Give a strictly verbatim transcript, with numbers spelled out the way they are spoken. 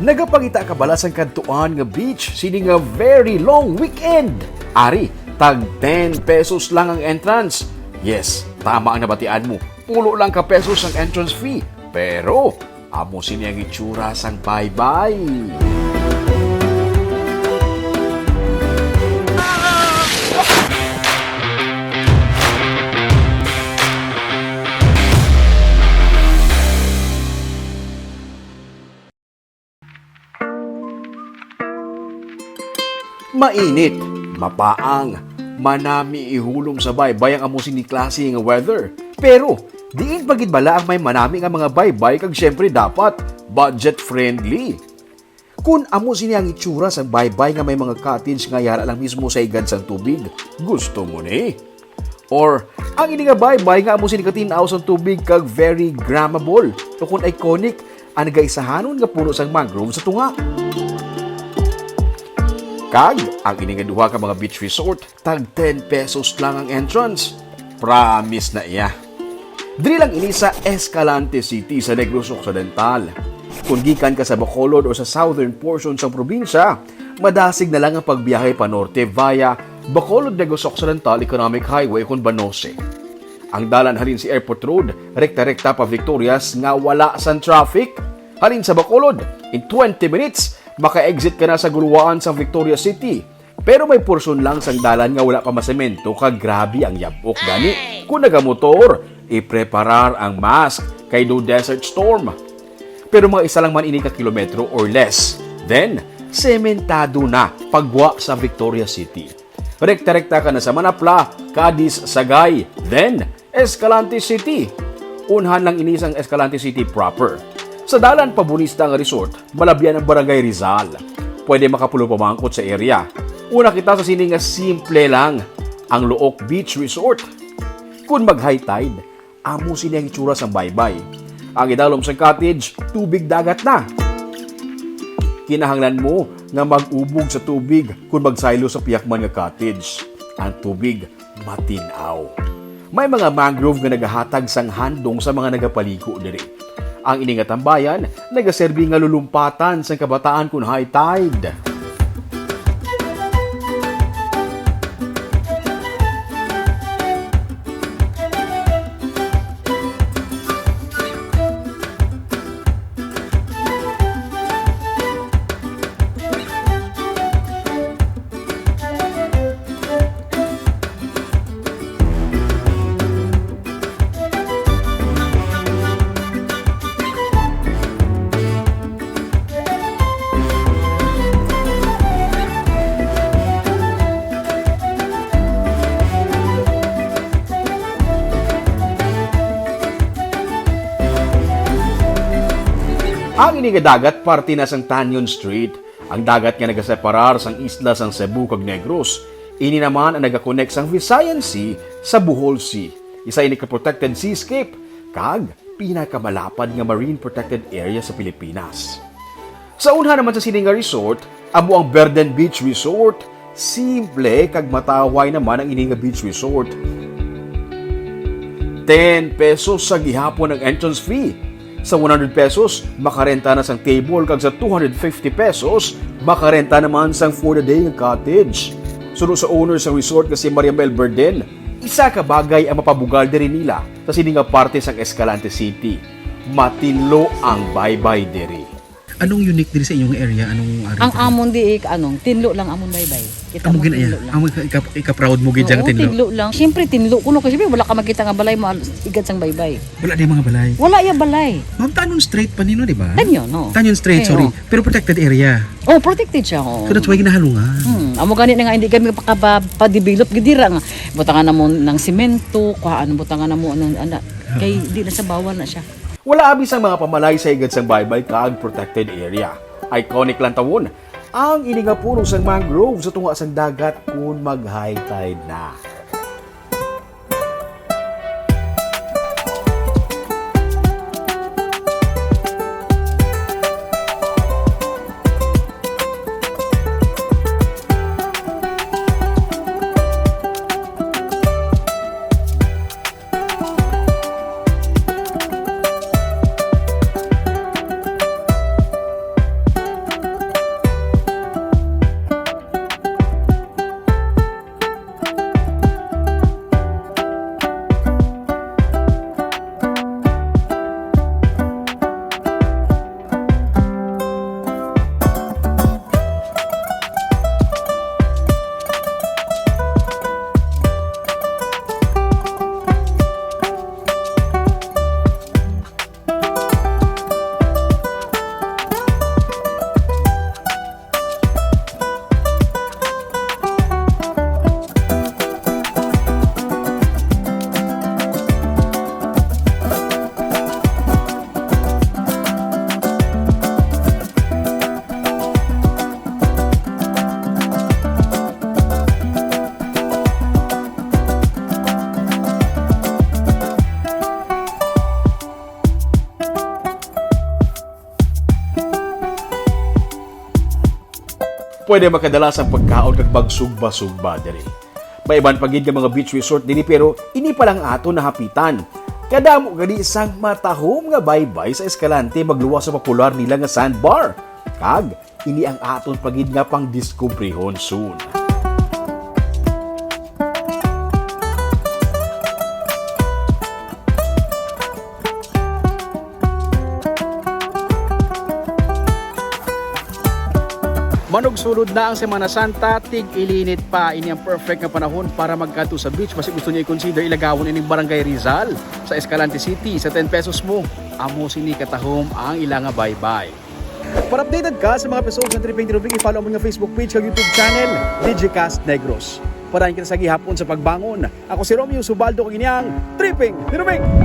Nagapangita ka bala sang kadtuan nga beach sini nga very long weekend? Ari, tag ten pesos lang ang entrance. Yes, tama ang nabatian mo. Pulo lang ka pesos ang entrance fee. Pero, amo sini ang itsura sang baybay. Mainit, mapaang, manami ihulom sa baybay ang amo sini klase nga weather. Pero, diin pa gid bala ang may manami nga mga baybay, kag siyempre dapat budget friendly. Kun amo sini ang itsura sang baybay nga may mga cottage nga yara lang mismo sa higad sang tubig, gusto mo ni? Or ang ini nga baybay nga amo sini katin-aw sang tubig kag very grammable, o kun iconic, ang nagaisahanon nga puno sang mangrove sa tunga. Kag ang ini nga duha ka mga beach resort, tag ten pesos lang ang entrance. Promise na iya. Diri lang ini sa Escalante City sa Negros Occidental. Kung gikan ka sa Bacolod o sa southern portion sang probinsya, madasig na lang ang pagbiyahe pa norte via Bacolod Negros Occidental Economic Highway, kun Banose. Ang dalan halin sa Airport Road, rekta-rekta pa Victorias nga wala sang traffic. Halin sa Bacolod, in twenty minutes, maka-exit ka na sa guluwaan sang Victoria City. Pero may porsyon lang sang dalan nga wala pa masemento, kag grabe ang yab-ok gani. Kung nagamotor, ipreparar ang mask kay do desert storm. Pero mga isa lang man ini ka kilometro or less, then sementado na pagwa sa Victoria City. Rekta-rekta ka na sa Manapla, Cadiz, Sagay, then Escalante City. Unhan lang ini sang Escalante City proper. Sa dalan pa Bonista nga resort, malabyan ang Barangay Rizal. Pwede makapulo pa mangkot sa area. Una kita sa sini nga simple lang, ang Look Beach Resort. Kun mag-high tide, amo sini ang itsura sang baybay. Ang idalom sang cottage, tubig dagat na. Kinahanglan mo nga mag-ubog sa tubig kun magsaylo sa pihakman nga cottage. Ang tubig matin-aw. May mga mangrove nga nagahatag sang handong sa mga nagapaligo diri. Ang ini nga tambayan nagaserbi nga lulumpatan sang kabataan kun high tide. Ang ini nga dagat parte na sang Tanyon Strait, ang dagat nga nagaseparar sang isla sang Cebu kag Negros. Ini naman ang nagakonek sang Visayan Sea sa Bohol Sea. Isa ini ka protected seascape kag pinakamalapad nga marine protected area sa Pilipinas. Sa una naman sa sini nga resort, amo ang Verden Beach Resort. Simple kag mataway naman ang ini nga beach resort. Ten pesos sa gihapon ang entrance fee. Sa one hundred pesos, makarenta na sang table, kag sa two hundred fifty pesos, makarenta naman sang for the day nga cottage. Suno sa owner sang resort nga si Maria Mel Verden, isa ka bagay ang mapabugal diri nila sa sini nga parte sang Escalante City. Matinlo ang baybay diri. Anong unique diri sa inyong area? Anong ari Ang diri? Amon di ik-, anong, tinlo lang amon baybay. Kita Amo mo, gina-, tinlo lang. Amo ika-, ika-, ika-proud mo gid Oo, dyan, tinlo? Tinlo lang. Siyempre, tinlo kuno kay siyempre wala ka makita nga balay mo al-, igad sang baybay. Wala na yung mga balay? Wala yung balay. Ma'am, Tanyon Strait pa nino, di ba? Tanyon, no. Tanyon Strait, Eh, sorry. oh. Pero protected area. Oh, protected siya, oh. So that's why ginahalungan. Hmm, amo gani na nga, hindi kami pakaba-, pa-develop gid dira nga. Butangan na mo ng semento, kuhaan, butangan na mo, ano, ano, kay di na sa bawal na siya. Wala abi sang mga pamalay sa higad sang baybay kag protected area. Iconic lantawon ang ini nga puno sang mangrove sa tunga sang dagat kun mag-high tide na. Pwede makadala sang pagkaon kag magsugba-sugba diri. May iban pa gid nga mga beach resort diri, pero ini pa lang aton nahapitan. Kadamo gani sang matahom nga baybay sa Escalante magluwas sa popular nila nga sandbar. Kag ini ang aton pa gid nga pangdiskubrehon soon. Manugsulod na ang Semana Santa, tig-ilinit pa. Ini ang perfect nga panahon para magkadto sa beach. Basi gusto niyo i-consider ilagawon ining Barangay Rizal sa Escalante City. Sa ten pesos mo, amo sini katahom ang ila nga baybay. Para updated ka sa mga episodes ng Tripping Tirubing, i-follow mo nga Facebook page kag YouTube channel, Digicast Negros. Padayon kita sa gihapon sa pagbangon. Ako si Romeo Subaldo, kag ini ang Tripping Tirubing.